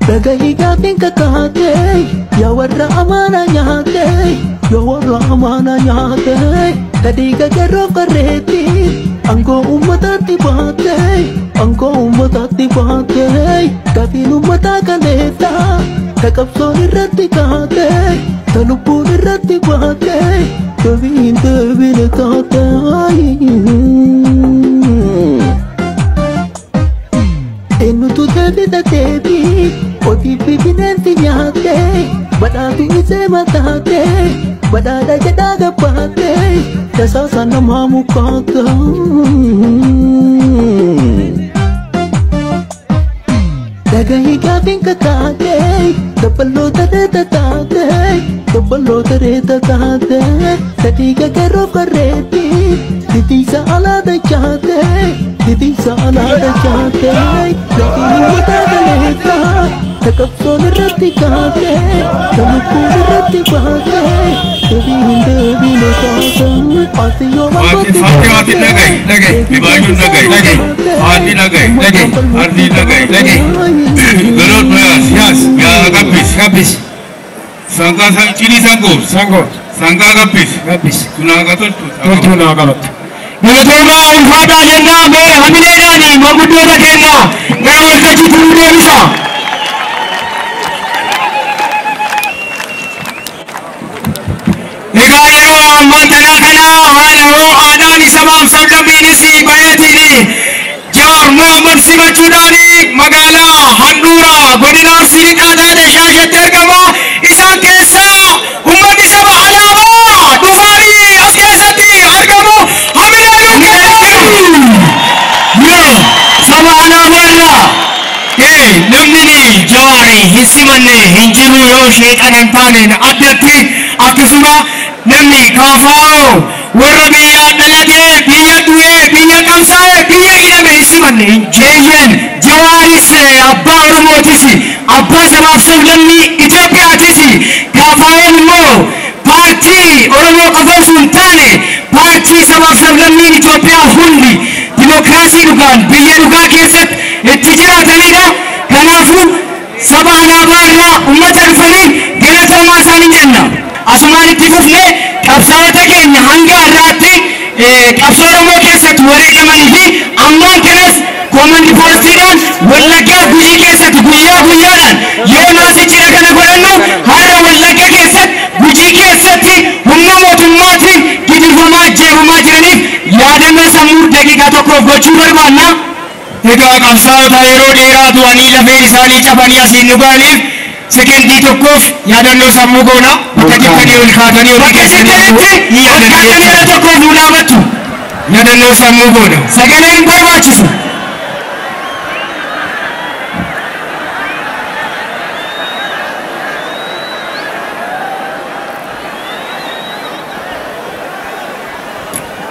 Dhagahii gaafiin kakaate, yaa warra amaanaa nyaate, yaa warra amaanaa nyaate. Tadhiiga garoof qarreetti, aangoo uummataatti baate, aangoo uummataatti baate. Gaafiin uummataa kaleessa, ta qabsoon irratti kaate, ta lubbuun irratti baate, deebiin deebine taate. Eenyutu deebisa deebii ofiif bineensi nyaate, badhaatu isee mataate, badhaadha jedhaa gabbaate, tasaasa namaa mukaate. Dhagahii gaafiin kakaate, dabballoota reeta taate, dabballoota reeta taate, sadii gagaroof qarreetti, titiisa alaa dachaate, titiisa alaa dachaate. Gaafiin uummataa kaleessa, ta qabsoon irratti kaate, ta lubbuun irratti baate, deebiin deebine taate. Ati yoo Haati haati dhagahi dhagahi Bibaayyuun dhagahi dhagahi Haati dhagahi dhagahi Ardii dhagahi dhagahi Galoot yaas yaas yaa gabbis gabbis Sangaa san cinii sangoos Sangoos. Sangaa gabbis Gabbis. Tunaa toltu Toltuu naa qabattu. Galatoomaa, ulfaataa jennaa. Mee hamileedhaani manguddoota kennaa gara waltajjiitti nu deebisa. Egaa yeroo ammaan tanaa kana haala ho'aadhaan sabaaf sablammiinis baay'atiin Jawaar Mohammad simachuudhaan magaalaa handhuura godina Arsii Lixaa taate Shaashetti argama. Isaan keessaa uummanni saba alaabaa dhufaanii as keessatti argamu. Hamilee nu kennu. Yoo Saba alaabaa irraa namni Jawaari hin simanne hin jiru yoo sheexana hin taaneen addatti. Akkasuma namni kaafaa'oo warra biyya dhalatee, biyya du'ee, biyya qabsaa'ee, biyya hidhame hin simanne hin jiru. Eeyyen, Jawaaris abbaa Oromootis, abbaa sabaaf sablammii Itoophiyaatis. Kaafaa'oon immoo paartii Oromoo qofa osoo hin taane paartii sabaaf sablammiin Itoophiyaa hundi dimokiraasii dhugaan biyya dhugaa keessatti itti jiraatanidha. Kanaafuu saba alaabaa irraa uummata dhufaniin galatoomaa isaanii jenna. Asumaan itti fufne qabsaa'ota keenya hanga har'aatti qabsoo Oromoo keessatti wareegamanii fi ammaan kanas koomandi poostiidhaan Wallaggaa, Gujii keessatti guyyaa guyyaadhaan yoo naasi cidha kana godhannu, har'a Wallagga keessatti, Gujii keessatti humna mootummaatiin gidirfamaa, ajjeefamaa jiraniif yaadannoo sammuu daqiiqaa tokkoof gochuu barbaanna. Egaa qabsaa'ota yeroo dheeraa du'anii lafeen isaanii cabanii asiin nu ga'aniif sekendii tokkoof yaadannoo sammuu goona. Bakka jirtanii ol kaatanii hojii Bakka keessanii jirtanitti ni ol yaadanna kaatanii jechuudha. yeroo tokkoof nu dhaabattu. Yaadannoo sammuu goona. Sagaleen hin barbaachisu.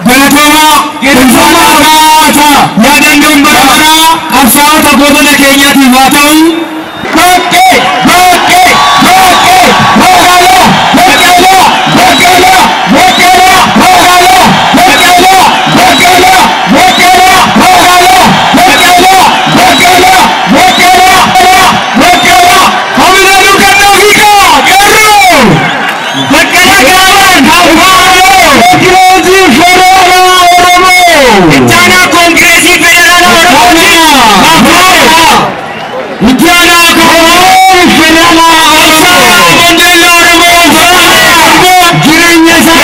Galatoomaa, ulfaataa, yaadannoon bara baraa qabsaa'ota gootota keenyaatiif haa ta'u. Baqqee, baqqee, baqqee, magaalaa, magaalaa, magaalaa, magaalaa, magaalaa, magaalaa, magaalaa, magaalaa, magaalaa, magaalaa, magaalaa, magaalaa, magaalaa. Hamilee nu kennaa fiigaa qeerroo. Baqqalaa Gaabaan, Kaafoo, Koongireesii Federaalaa Oromoo. Ittaanaa Koongireesii Federaalaa Oromooti. Kaafoo. Itti aanaa Koongireesii Federaalaa Oromoo. Mandeellaa Oromoo. Jireenya isaa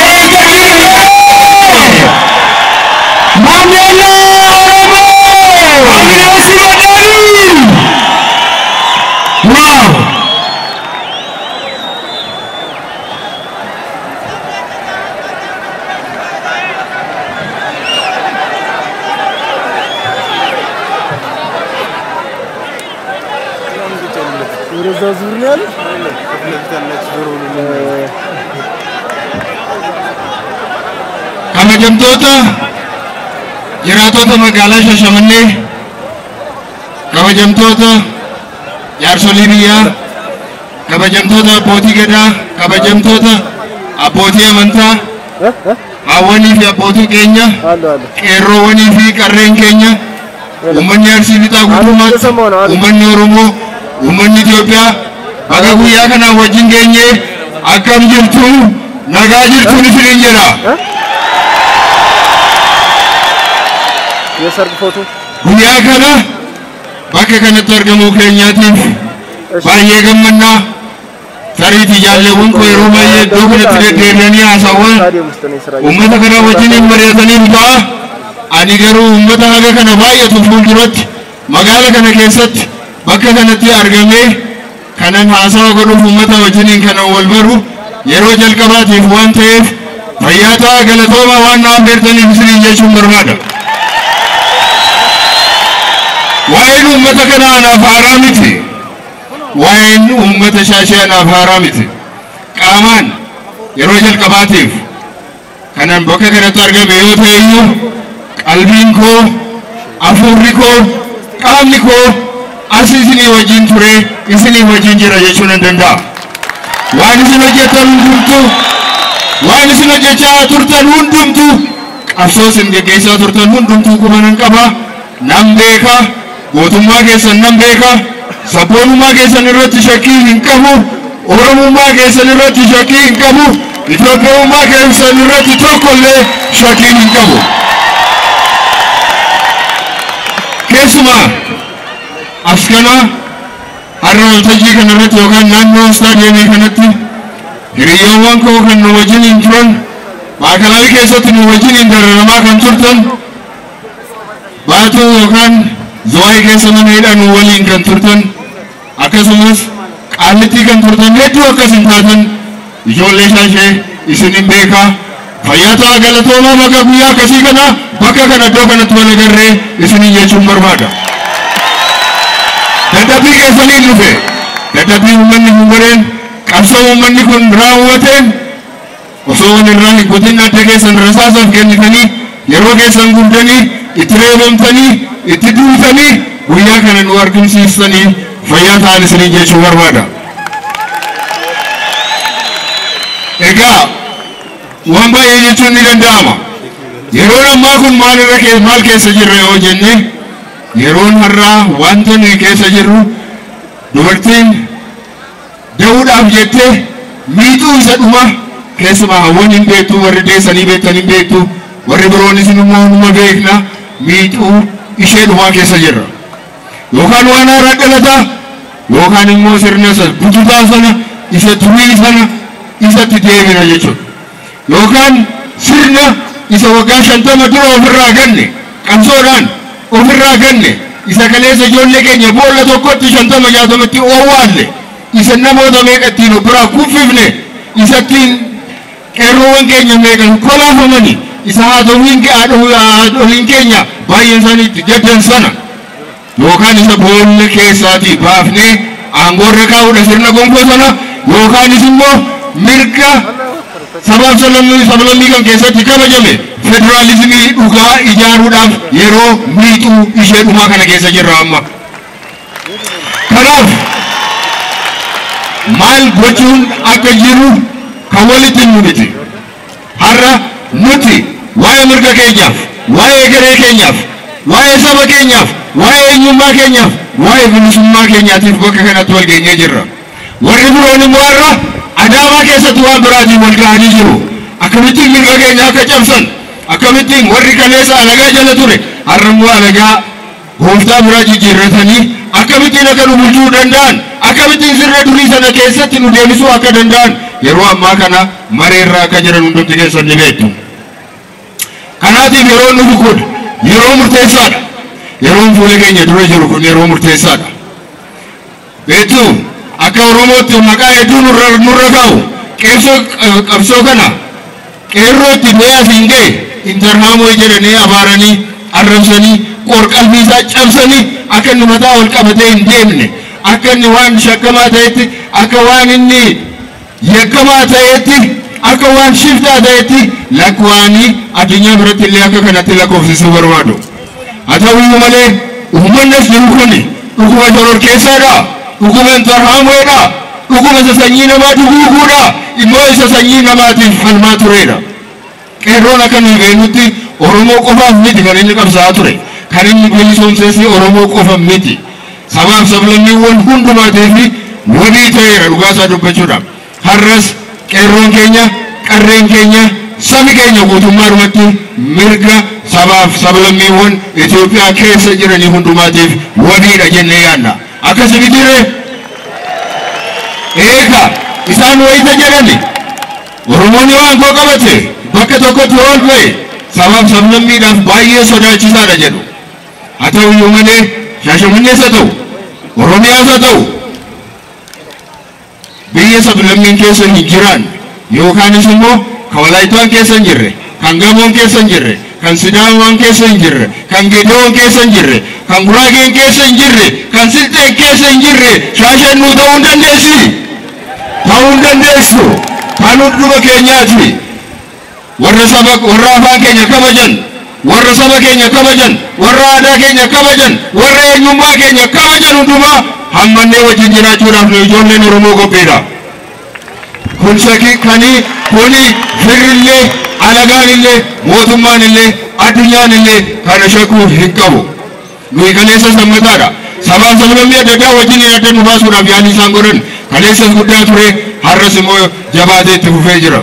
Mandeellaa Oromoo. Hamilee simadhaanii. Waaw! ወደዛ ዙር ነው ያሉት። Kabajamtoota jiraattota magaalaa Shashamannee, kabajamtoota jaarsolii biyyaa, kabajamtoota abbootii gadaa, kabajamtoota abbootii amantaa, haawwanii fi abbootii keenya, አለ አለ qeerroowwanii fi qarreen keenya, uummanni Arsii Lixaa guutummaatti, uummanni Oromoo Uummanni Itoophiyaa baga guyyaa kana wajjin geenye akkam jirtu nagaa jirtuun isiniin jedha. የሰርግ ፎቶ Guyyaa kana bakka kanatti argamuu keenyaatiif baay'ee gammannaa. Tariitii jaalleewwan koo yeroo baay'ee iddoo kanatti deddeebi'anii haasawwan ስታዲየም ውስጥ ነው የስራ uummata kana wajjin hin mari'atanii ta'a. Ani garuu uummata haga kana baay'atu fuulduratti magaala kana keessatti bakka kanatti argamee kanan haasawa godhuuf uummata wajjiniin kanan wal baru yeroo jalqabaatiif waan ta'eef fayyaa ta'a galatoomaa waan na affeertaniif isiniin jechuun barbaada. Waa'een uummata kanaa anaaf haaraa miti. Waa'een uummata Shaashee anaaf haaraa miti. Qaamaan yeroo jalqabaatiif kanan bakka kanatti argame yoo ta'e iyyuu qalbiin koo, hafuurri koo, qaamni koo as isinii wajjin ture, isinii wajjin jira jechuun nan danda'a. Waan isin hojjettan hundumtuu, waan isin hojjechaa turtan hundumtuu, qabsoo isin geggeessaa turtan hundumtuu quba nan qaba, nan beeka, gootummaa keessan nan beeka, sabboonummaa keessan irratti shakkii hin qabu, Oromummaa keessan irratti shakkii hin qabu, Itoophiyummaa keessan irratti tokkollee shakkii hin qabu. Keessumaa as kana har'a waltajjii kana irratti yookaan naannoo istaadiyeemii kanatti hiriyyoowwan koo kan nu wajjiniin turan maakalaawii keessatti nu wajjiniin dararamaa kan turtan Baatuu yookaan Zuwaayii keessa mana hidhaa nu waliin kan turtan akkasumas Qaallittii kan turtan hedduu akkas hin taatan ijoollee Shaashee isin hin beekaa. Fayyaa ta'aa galatoomaa bakka guyyaa akkasii kana bakka kana iddoo kanatti wal agarree isiniin jechuun barbaada. Dadhabbii keessaniin dhufe, dadhabbii uummanni kun godheen, qabsoo uummanni kun raawwateen osoo wal irraa hin kutin adda keessan rasaasaaf kennitanii yeroo keessan gubdanii itti reebamtanii itti duutanii guyyaa kana nu argamsiistanii fayyaa ta'an isiniin jechuu barbaada. Egaa waan baay'ee jechuun ni danda'ama. Yeroon ammaa kun maal irra maal keessa jirra yoo jenne yeroon har'aa wanta nuyi keessa jirru dubartiin da'uudhaaf jettee miixuu isa dhuma keessumaa hawwan hin beektu warri deessanii beektan hin beektu warri biroonis immoo numa beekna miixuu ishee dhumaa keessa jirra. Yookaan waan haaraa dhalataa yookaan immoo sirna isa bututaa sana isa durii sana isatti deebina jechuudha. Yookaan sirna isa waggaa 50 dura ofirraa ganne qabsoodhaan ofirraa ganne isa kaleessa ijoollee keenya boolla tokkotti 50 60tti owwaalle isa namoota meeqa ittiin of biraa kuffifne isa ittiin qeerroowwan keenya meeqan kolaafamani isa haadholiin keenya baay'een isaanii itti gaddan sana yookaan isa boolla keessaatii baafnee aangoorra kaa'uudha sirna gonfoo sana yookaanis immoo mirga sabaaf sablammii kan keessatti kabajame federaalizimii dhugaa ijaaruudhaaf yeroo miixuu ishee dhumaa kana keessa jirra amma. Kanaaf maal gochuun akka jiru kan walitti himu miti. Har'a nuti waa'ee mirga keenyaaf, waa'ee garee keenyaaf, waa'ee saba keenyaaf, waa'ee eenyummaa keenyaaf, waa'ee bilisummaa keenyaatiif bakka kanatti wal geenyee jirra. Warri biroon immoo har'a Adaamaa keessatti waan biraatiin wal ga'anii jiru. Akkamittiin mirga keenya akka cabsan, akkamittiin warri kaleessa alagaa jala ture, har'a immoo alagaa gooftaa biraa jijjiirratanii akkamittiin akka nu bulchuu danda'an, akkamittiin sirna durii sana keessatti nu deebisuu akka danda'an yeroo ammaa kana mareerraa akka jiran hundumti keessan ni beektu. Kanaatiif yeroo nuti kun yeroo murteessaadha. Yeroon fuula keenya dura jiru kun yeroo murteessaadha. Beektu akka Oromootti maqaa hedduu nurra kaa'u qabsoo kana qeerrootti ba'ee asiin ga'e intarhaamoo jedhanii abaaranii arrabsanii qorqalbii isaa cabsanii akka inni mataa ol qabatee hin deemne akka inni waan shakkamaa ta'etti akka waan inni yakkamaa ta'etti akka waan shiftaa ta'etti lakwaanii addunyaa biratti illee akka kanatti lakkoofsisuu barbaadu. Haa ta'uyyuu malee uummanni as jiru kun dhuguma shororkeessaadha, dhuguma intarhaamoodha, dhuguma isa sanyii namaa duguuguudha, immoo isa sanyii namaatiif falmaa turedha. Qeerroon akka nuyi beeknutti Oromoo qofaaf miti kan inni qabsaa'aa ture. Kan inni bilisoomses Oromoo qofa miti. Sabaaf sablammiiwwan hundumaatiif wabii ta'eera dhugaasaa dubbachuudhaaf. Har'as qeerroon keenya, qarreen keenya, sabi keenya guutummaadhumatti mirga sabaaf sablammiiwwan Itoophiyaa keessa jiranii hundumaatiif wabiidha jennee yaadna. Akkasi mitiree? Eega isaan wayita jedhani Oromoon yoo aangoo qabate bakka tokkotti ol ba'e sabaaf sablammiidhaaf baay'ee sodaachisaadha jedhu. Haa ta'u iyyuu malee Shaashamannees haa ta'u Oromiyaas haa ta'u biyya sablammiin keessa hin jiraan yookaanis immoo kan Walaayittaan keessa hin jirre, kan Gamoon keessa hin jirre, kan Sidaamaan keessa hin jirre, kan Gedeoon keessa hin jirre, kan Guraageen keessa hin jirre, kan Silxeen keessa hin jirre Shaasheen nuu ta'uu hin dandeessi. Ta'uu hin dandeessu. Kan hunduma keenyaati. Warra saba warra afaan keenya kabajan, warra saba keenya kabajan, warra aadaa keenya kabajan, warra eenyummaa keenya kabajan hundumaa hammannee wajjin jiraachuudhaaf nu ijoolleen Oromoo qophiidha. Kun shakii kanii kuni firrillee alagaan illee mootummaan illee addunyaan illee kana shakkuu hin qabu. Nuyi kaleessa sammataadha. Sabaaf sablammii adda addaa wajjin adda nu baasuudhaaf yaalii isaan godhan kaleessas guddaa ture, har'as immoo jabaatee itti fufee jira.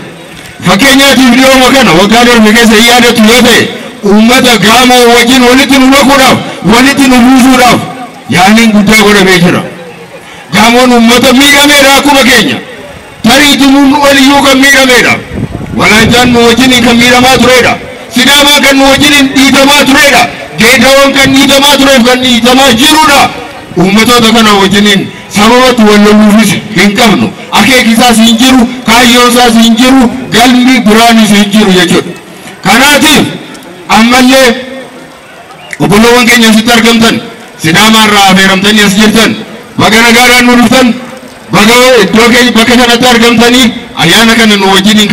Fakkeenyaatiif dhiyooma kana waggaa darbe keessa hin yaadattu yoo ta'e uummata Gaamoo wajjin walitti nu makuudhaaf walitti nu buusuudhaaf yaaliin guddaa godhamee jira. Gaamoon uummata miidhameedha akkuma keenya. Tariitimuun oliyyuu kan miidhameedha. Walaayittaan nu wajjin kan miidhamaa turedha. Sidaamaan kan nu wajjin dhiitamaa turedha. Geedawoon kan dhiitamaa tureef kan dhiitamaa jirudha. Uummatoota kana wajjiniin sababatti wal loluufis hin qabnu. Akeekisaas hin jiru, kaayyoonsaas hin jiru, galmi biraanis hin jiru jechuudha. Kanaatiif ammallee obboloowwan keenya asitti argamtan, Sidaamaa irraa affeeramtanii as jirtan, baga nagaadhaan nu dhuftan, baga iddoo keenya bakka kanatti argamtanii ayyaana kana nu wajjiniin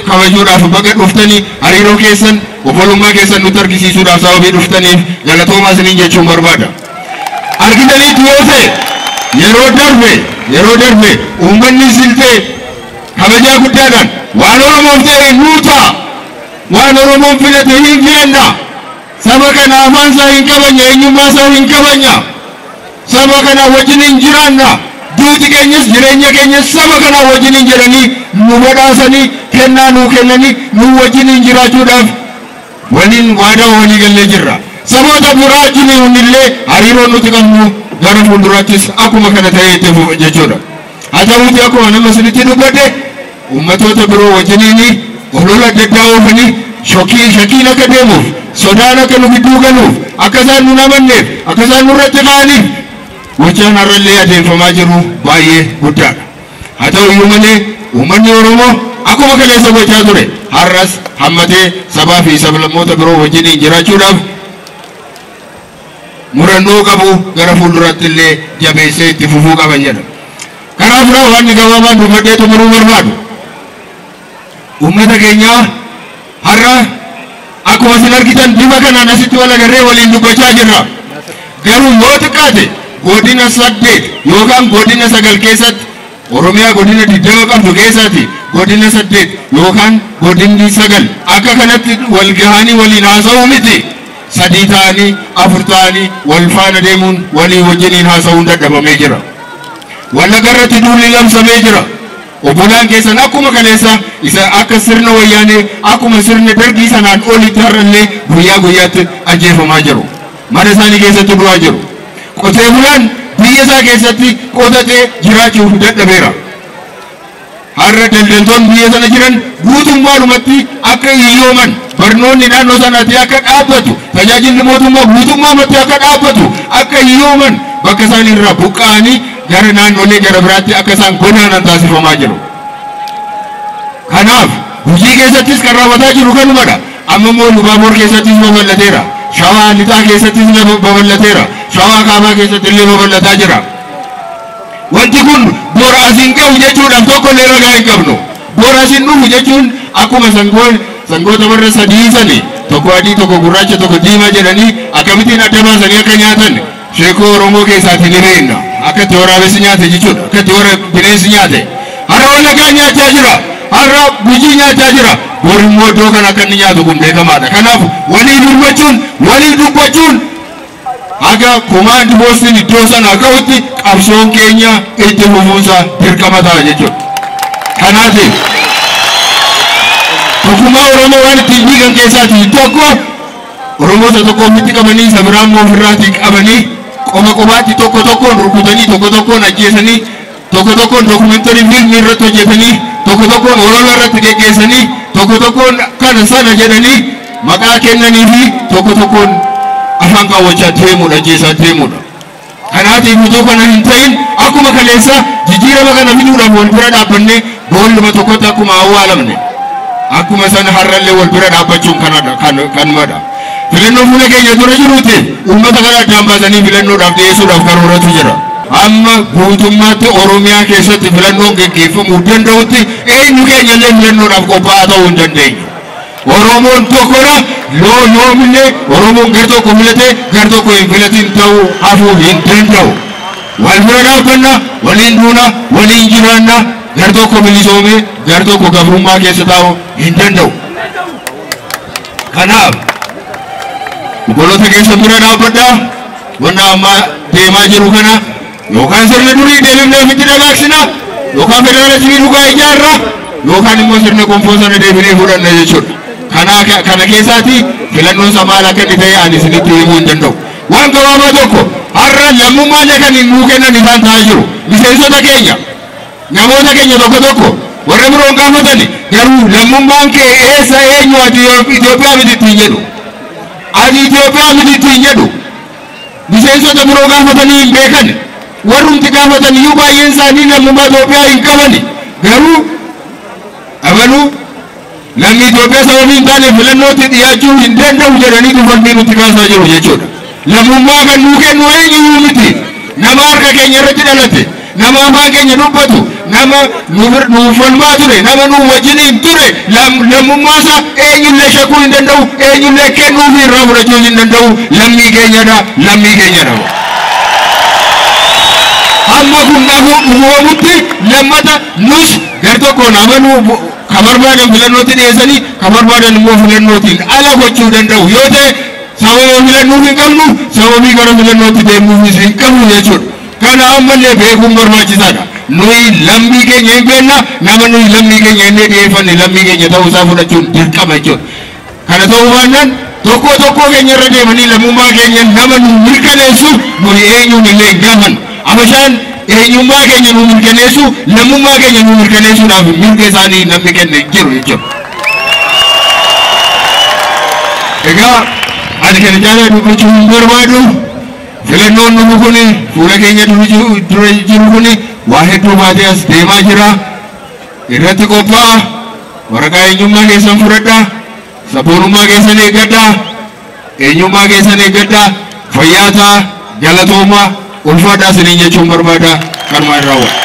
kabajuudhaaf baga dhuftanii hariiroo keessan obbolummaa keessan nutti argisiisuudhaaf sababii dhuftaniif galatoomaa isiniin jechuun barbaada. Argitaniitu yoo ta'e yeroo darbe uummanni Silxee kabajaa guddaadhaan waan Oromoof ta'e nuu ta'a, waan Oromoon filate hin filanna, saba kana afaan isaa hin kabanya, eenyummaa isaa hin kabanya, saba kana wajjin hin jiraanna, duuti keenyas jireenya keenyas saba kana wajjin hin jedhanii nu badhaasanii kennaa nuu kennanii nu wajjin hin jiraachuudhaaf waliin waadaa walii gallee jirra. Saboota biraa wajjin hundillee hariiroon nuti qabnu gara fuulduraattis akkuma kana ta'ee itti fufa jechuudha. Haa ta'uuti akkuma nama isinitti dubbadhe uummatoota biroo wajjiniin olola adda addaa oofanii shokkii shakkiin akka deemuuf, sodaan akka nu gidduu galuuf, akka isaan nu amanneef, akka isaan nurratti ka'aniif gochaan har'allee adeemfamaa jiru baay'ee guddaadha. Haa ta'u iyyuu malee uummanni Oromoo akkuma kaleessa gochaa ture har'as hammatee sabaa fi sablammoota biroo wajjiniin jiraachuudhaaf murannoo qabu gara fuulduraatti illee jabeessee itti fufuu qaban jedha. Karaa biraa waan gabaabaan dubbadhee xumuruu barbaadu. Uummata keenyaa har'a akkuma isin argitan bifa kanaan asitti wal agarree waliin dubbachaa jirra. Garuu yoo xiqqaate godina 8 yookaan godina 9 keessatti, Oromiyaa godina 20 qabdu keessatti godina 8 yookaan godinni 9 akka kanatti wal gahanii waliin haasa'uu miti. Sadii ta'anii afur ta'anii wal faana deemuun walii wajjiniin haasa'uun dadhabamee jira. Wallagga irratti duulli labsamee jira. Obbolaan keessan akkuma kaleessa isa akka sirna Wayyaanee akkuma sirna Dargii sanaan olitti har'allee guyyaa guyyaatti ajjeefamaa jiru. Mana isaanii keessatti du'aa jiru. Qotee bulaan biyya isaa keessatti qotatee jiraachuuf dadhabeera. Har'a daldaltoonni biyya sana jiran guutummaadhumatti akka hiyyooman, barnoonni naannoo sanaatti akka dhaabbatu, tajaajilli mootummaa guutummaamatti akka dhaabbatu, akka hiyyooman, bakka isaan irraa buqqa'anii gara naannolee gara biraatti akka isaan godaanan taasifamaa jiru. Kanaaf Gujii keessattis kan raawwataa jiru kanumadha. Amma immoo Lubaaboor keessattis babal'ateera. Shawaa Lixaa keessattis babal'ateera. Shawaa Kaabaa keessatti illee babal'ataa jira. Wanti kun bora asiin qabu jechuudhaaf tokko illee ragaa hin qabnu. Bora asiin dhufu jechuun akkuma sangoota warra sadii sani, tokko adii, tokko gurraacha, tokko diimaa jedhanii akkamittiin adda baasanii akka nyaatan sheekoo Oromoo keessaatiin ni beekna. Akka itti waraabessi nyaate jechuudha. Akka itti warra bineensi nyaate. Har'a Wallaggaa nyaachaa jira. Har'a Gujii nyaachaa jira. Bor immoo iddoo kana akka inni nyaatu kun beekamaadha. Kanaaf walii dubbachuun haga Hanga komaandi poostiin iddoo sanaa ka'utti qabsoon keenya itti fufuunsa dirqama ta'a jechuudha. Kanaatiif tokkummaa Oromoo waan ittiin diigan keessaatii tokko Oromoo isa tokko ofitti qabanii isa biraa immoo ofirraatii qabanii qoma qomaatti tokko tokkoon rukutanii tokko tokkoon ajjeesanii tokko tokkoon dookumentarii fiilmii irratti hojjetanii tokko tokkoon olola irratti geggeessanii tokko tokkoon kana sana jedhanii maqaa kennanii fi tokko tokkoon afaan kaawwachaa deemuudha ajjeesaa deemuudha. Kanaatiif utuu kana hin ta'in akkuma kaleessa jijjiirama kana fiduudhaaf wal bira dhaabbannee boolluma tokkotti akkuma awwaalamne akkuma sana har'allee wal bira dhaabbachuun kanumadha. Filannoo fuula keenya dura jiruuti uummata kana addaan baasanii filannoodhaaf dhiyeessuudhaaf karooratu jira. Amma guutummaatti Oromiyaa keessatti filannoon geggeeffamuu danda'utti eenyu keenya illee filannoodhaaf qophaa'aa ta'uu hin dandeenyu. Oromoon tokkodha yoo yoomillee Oromoon gar tokko filatee gar tokko hin filatin ta'uu hafuu hin danda'u. Wal bira dhaabbanna, waliin duuna, waliin jiraanna, gar tokko bilisoomee gar tokko gabrummaa keessa taa'uu hin danda'u. Kanaaf obboloota keessa bira dhaabbadhaa wanna amma deemaa jiru kana yookaan sirna durii deebifnee ofitti dagaagsina yookaan federaalizimii dhugaa ijaarra yookaan immoo sirna gonfoo sana deebinee fudhanna jechuudha. Kana keessaati filannoon isaa maal akka inni ta'e ani isinitti himuu hin danda'u. Waan gabaabaa tokko har'a lammummaa kan nuu kennan isaan ta'aa jiru. Miseensota keenya namoota keenya tokko tokko warra biroon gaafatani garuu lammummaan kee eessa eenyu ati Itoophiyaa miti ittiin jedhu. Ati Itoophiyaa miti ittiin jedhu. Miseensota biroo gaafatanii hin beekan. Warrumti gaafatan iyyuu baay'een isaanii lammummaa Itoophiyaa hin qabani. Garuu abaluu lammii Itoophiyaa sababii hin taane filannootti dhiyaachuu hin danda'u jedhanii falmii nutti kaasaa jiru jechuudha. Lammummaa kan nuu kennu eenyuyyuu miti. Nama harka keenya irratti dhalate, nama afaan keenya dubbatu, nama nuuf falmaa ture, nama nuu wajjiniin ture, lammummaa isaa eenyullee shakkuu hin danda'u, eenyullee kennuufi irraa fudhachuu hin danda'u, lammii keenyadha, lammii keenyadha. Amma kun dhugoomutti lammata nus gar tokkoon amanuu ka barbaadan filannootti dhiyeessanii ka barbaadan immoo filannootiin ala gochuu danda'u yoo ta'e sababa filannuuf hin qabnu sababii gara filannootti deemuufis hin qabnu jechuudha. Kana ammallee beekuun barbaachisaadha. Nuyi lammii keenya hin beekna nama nuyi lammii keenya inni dhiyeeffanne lammii keenya ta'uusaa fudhachuun dirqama jechuudha. Kana ta'uu baannaan tokko tokko keenya irra deemanii lammummaa keenya nama nu mirkaneessu nuyi eenyuun illee hin gaafannu. Abashaan eenyummaa keenya nu mirkaneessu lammummaa keenya nu mirkaneessuudhaaf mirga isaanii namni kenne jiru jechuudha. Egaa ani kana caalaa dubbachuu hin barbaadu. Filannoon nuti kuni fuula keenya dura jiru kuni waa hedduu baatee as deemaa jira. Irratti qophaa'a. Waraqaa eenyummaa keessan fudhadhaa. Sabboonummaa keessan eeggadhaa. Eenyummaa keessan eeggadhaa. Fayyaa ta'a. Galatoomaa. Ulfaadhaa isiniin jechuun barbaada. Kanumaan irraa raawwadha.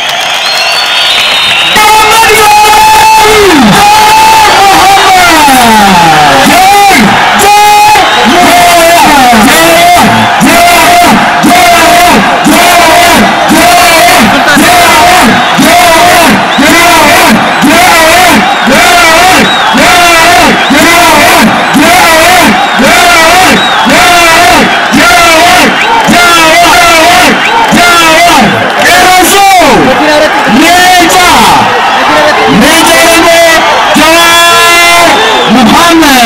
Muhammad.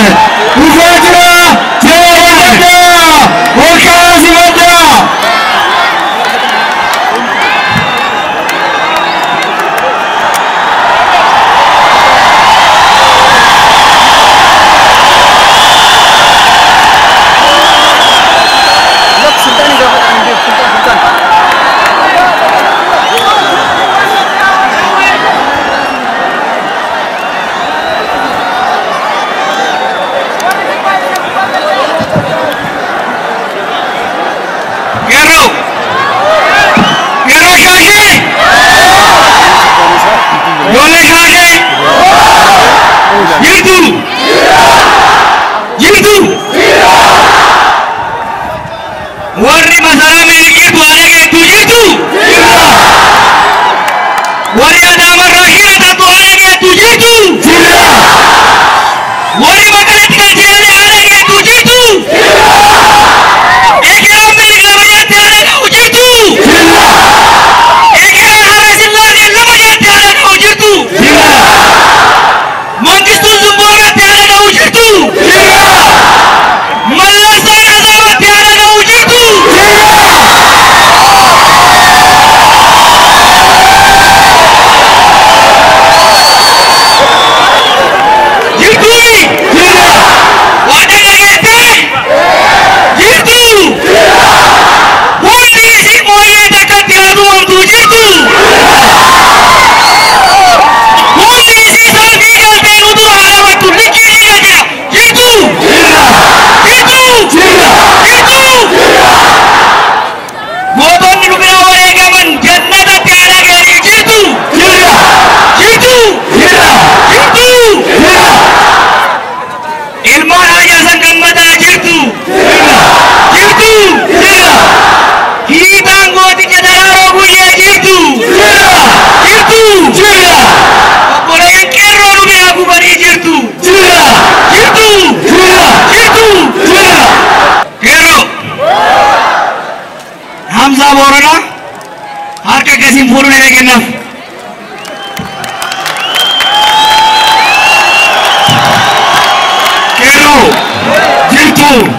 Jirtu,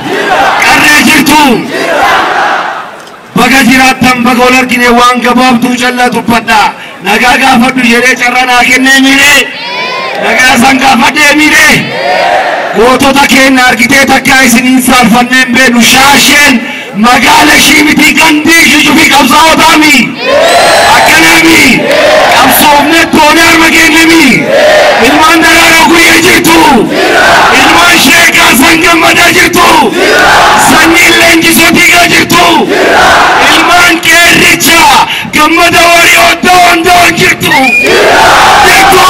qarree jirtu. Baga jiraattan, baga ol argine. Waan gabaabduu callaa dubbadha. Nagaa gaafadhu jedhee carraa naa kennee miire, nagaa san gaafadhee miire. Gootota keenya argitee takkaa isiniin saalfannee hin beeknu. Shaasheen magaala ishii miti, gandii ishii cufi qabsaa'otaami. Akkanaami qabsoofne toonee harma keenyami. Ilmaan Daraaroo Guyyee jirtu, ilmaan Sheekaa San Gammadaa jirtu, sanyiin Leenjisoo Diigaa jirtu, ilmaan Qeerricha Gammada Wariyoo doon doon jirtu, jirtu.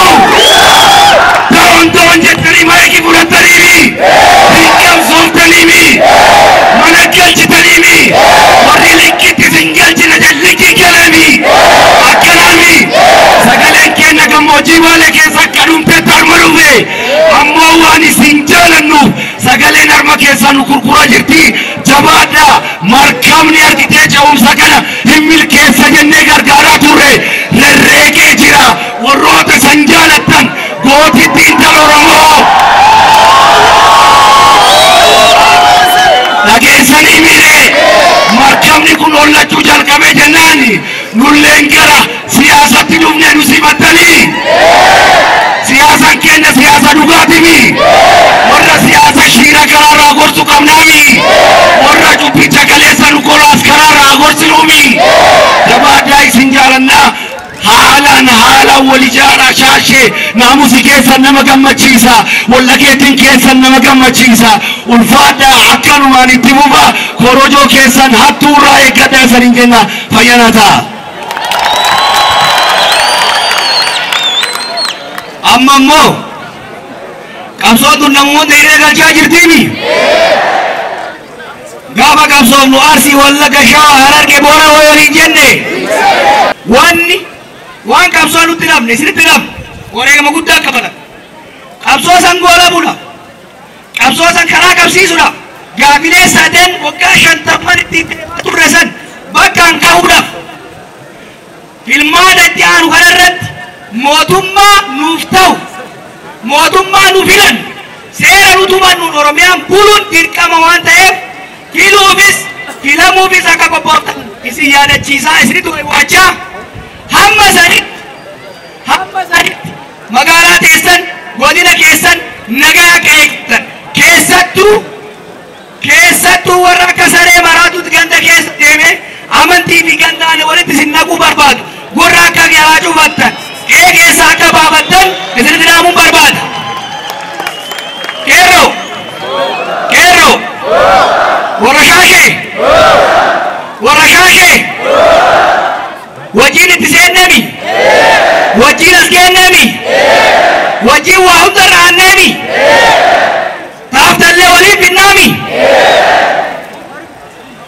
Doon doon jettanii maayikii fudhattaniimi, hin qabsooftaniimi, mana galchitaniimi. Warri likkitti isin galchina jedhe likkii galami. Akkanaami sagaleen keenya gammoojjii Baalee keessa akka dhumtetti harma dhufe. Ammoo waan isin jaalannuuf sagaleen harma keessaa nu gurguraa jirti. Jabaadha. Markabni argitee ce'umsa kana hin milkeessa jennee gargaaraa turre rerreeqee jira. Warroota san jaalattan, gootitti intala Oromoo dhageessanii mire, markabni kun ollachuu jalqabee jennaan nulleen gara siyaasatti dhufnee nu simattanii. Siyaasaan keenya siyaasa dhugaatimi. Warra siyaasa shiira karaarraa gorsu qabnaami. Warra cubbicha kaleessa nu kolaas karaarraa gorsinuumi. Jabaadhaa, isin jaalannaa. Haalaan haalaan wal ijaaraa. Shaashee, naamusi keessan nama gammachiisa, wallakeetiin keessan nama gammachiisa. Ulfaadhaa, akkanumaan itti fufa. Korojoo keessan hattuurraa eeggadhaa isaniin jenna. Fayyanaa ta'a. Amma immoo qabsoon tun namoota hiriira galchaa jirtiimi. Gaafa qabsoofnu Arsii, Wallagga, Shawaa, Hararge, Boora waliin jenne. Wanni waan qabsoo nutti dhabne isinitti dhabne, wareegama guddaa kafalan. Qabsoo san goolabuudhaaf, qabsoo san karaa qabsiisuudhaaf, gaafilee sadeen waggaa 50n ittiin deemaa turre san bakkaan gahuudhaaf, filmaata itti aanu kanarratti mootummaa nuuf ta'u, mootummaa nu filan, seera nu tumannuun Oromiyaan buluun dirqama waan ta'eef, filuufis filamuufis akka qophooftan isin yaadachiisaa, isinitti waachaa, hamma sanitti magaalaa teessan, godina keessan nagaa akka eegtan, keessattuu warra akka saree maraatutti ganda keessa deemee amantii fi gandaan walitti isin naquu barbaadu gurra akka garaa cufattan, qe'ee keessa akka baafattan isinitti dhaamuun barbaada. Qeerroo! Qeerroo! Warra Shaashee! Warra Shaashee! Wajjin itti seennemi! Wajjin as kennemi! Wajjin waa hunda irra aanneemi! Taaftallee waliin finnaami!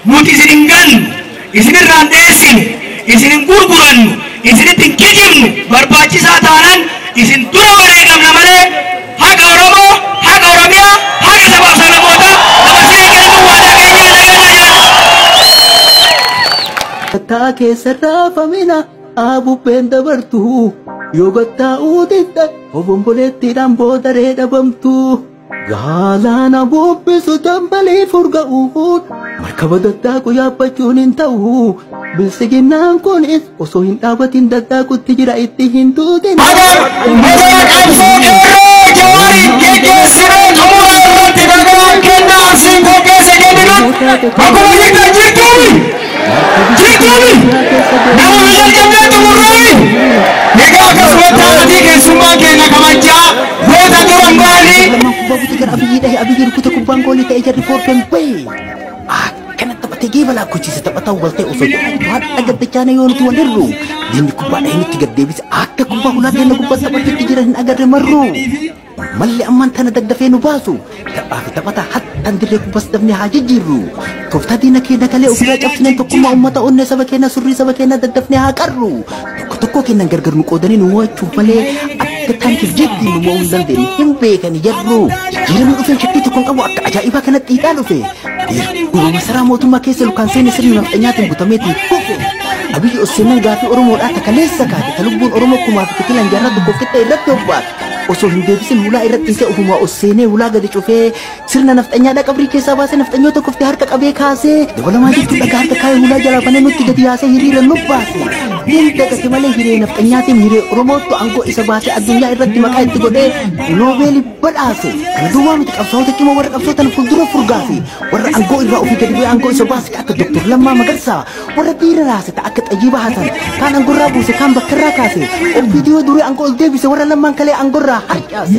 Nuti isin hin gannu, isin irraan dheessinu, isin hin gurgurannu, isinitti hin kijibnu. Barbaachisaa taanaan isin dura wareegamna malee haqa Oromoo, haqa Oromiyaa, haqa sabaaf sablammootaa dabarsinee kennuun waadaa keenya nagaa jiraadha. Gattaa keessa raafamina abubbeen dabartu, yoo gattaa'uu didda obomboleettiidhaan boodaree dhabamtu. Galaana bubbisu dambalii furga'uun markaba daddaaqu yaabbachuun hin ta'u. Bilsiginnaan kunis osoo hin dhaabatin daddaaqutti jira, itti hin duudin. Magaa qabsoo qeerroo Jawaariin geggeessinee xumura irratti nagaan kenna Arsiin qopheesse kenninuun akkuma jirtan jirtuumi, jirtuumi, nama jalqabnee xumurreemi. Egaa akkasumatti haalatii keessummaan keenya kabajaa goota duran ba'anii Lamaan kubbaa buute gara Abiyyi dhahe. Abiyyi rukute, kubbaan goolii ta'e. Jarri foorfeen bahe. Akkana taphatee geeba lakkoofsise. Taphataa wal ta'e osoo jedhu haadha gaddachaana yoo nuti walirru diinni kubbaa dhahee nutti gad deebise. Akka kubbaa hulaa keenya gubbaa taphachuutti jiran hin agarre marru. Malli ammaan tana daddafee nu baasu taphaa fi taphataa hattaan dirree kubbas dafnee haa jijjiirru. Tooftaa diina keenya kalee ofirraa cabsineen tokkummaa uummata, onnee saba keenya, surrii saba keenya daddafnee haa qarru. Tokko tokko keenyan gargar nu qoodanii nu mo'achuuf malee akka taankiif jetti nu mo'uu hin dandeenye hin beekani jarru. Jijjiiramni dhufeen shakkii tokko hin qabu, akka ajaa'ibaa kanatti xiixaa dhufe. Dhuma masaraa mootummaa keessa lukaan seene sirni nafxanyaatiin butameetiin kufe. Abiyyi Osseenan gaafii Oromoodhaa takaleessa kaate, ta lubbuun Oromoo kumaa fi kitilaan jaarraa tokkoof qixxa irratti hobbaate. Osoo hin deebisin hulaa irratti dhiisee ofumaa ol seenee hulaa gadi cufee sirna nafxanyaadhaa qabrii keessaa baasee nafxanyoota koftee harka qabee kaasee dabalamaa jechuun dhagaa harka kaayee hulaa jalaa banee nutti gadi yaasee hiriira nu baase. Hin dagate malee hiree nafxanyaatiin hiree Oromootu aangoo isa baasee addunyaa irratti maqaa itti godhee Noobeelii badhaase. Kana duwwaa miti, qabsaa'ota cimoo warra qabsootan fuuldura furgaase, warra aangoo irraa ofii gadi bu'ee aangoo isa baase akka Dr. Lammaa Magarsaa, warra biira raase akka Xayyiba Hasan, kaan aangoo buuse, kaan bakkarraa kaase, OPDO durii aangoo ol deebise, warra Lammaan kalee aangoo irraa harcaase.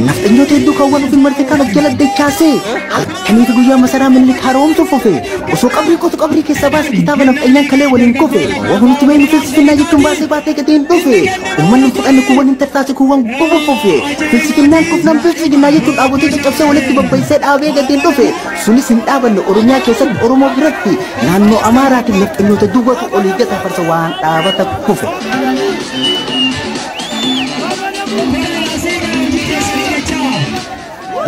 Nafxanyoota hedduu kaawwan ofiin marse kaan of jala dachaase, halkanii fi guyyaa masaraa Minilik haaromsuuf ofe, osoo qabrii qotu qabrii keessaa baase kitaaba nafxanyaan kalee waliin kufe. Waa hundi mee filsifinnaa jechuun baasee baatee gadi hin dhufe. Uummanni hin fudhanne, kuuwwan hin tartaase, kuuwwan gubu fufe. Filsifinnaan kufnaan biltsiginnaa jechuun dhaabotee caccabsee walitti babbaisee dhaabee gadi hin dhufe. Sunis hin dhaabanne. Oromiyaa keessatti, Oromoo biratti, naannoo Amaaraatiin nafxanyoota duwwatu olii gata farsa waan dhaabata kufe.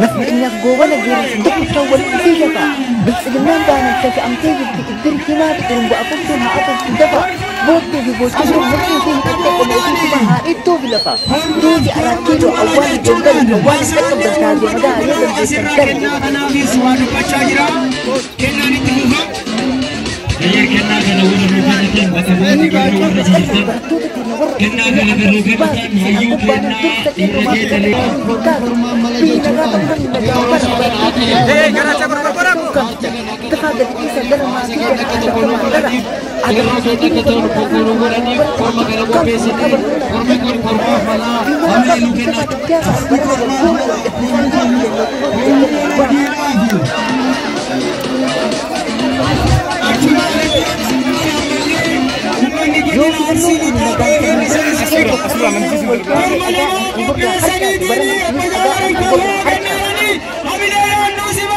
Nafxanyaaf goobana geerarsa tokkicha walitti fiigata. Biltsiginnaan baanaan shaga'amtee jirti, iddir himaati dhurumba afurtuun haa afurtu dafa. Booddee fi boochisuun murtii fi hidhattee qoma ofii kuma haa ittoo fi lafa. Duuti Araat Kiiloo awwaali Gondari awwaali dhaqqabdan taatee magaa yoo dandeessan dari. Kanaafis waa dubbachaa jira. Kennaan itti fufa. Kennaa kana warra nuu kennitan, bakka bu'oota keenya warra jirtan, Barattoota keenya warra kennaa kana kan nuu kennitan, hayyuu kennaa dhiira keenya. Biyyi nagaa ta'uu namni nagaa bara. Tafaa gadi dhiisan gara maatii gara gara Warra akka ta'u qoqqooduu godhanii korma kana qopheessanii, kormi kun kormaaf malaa hamilee nuu kennaa. Yoo filannoon kun nagaan Hamilee.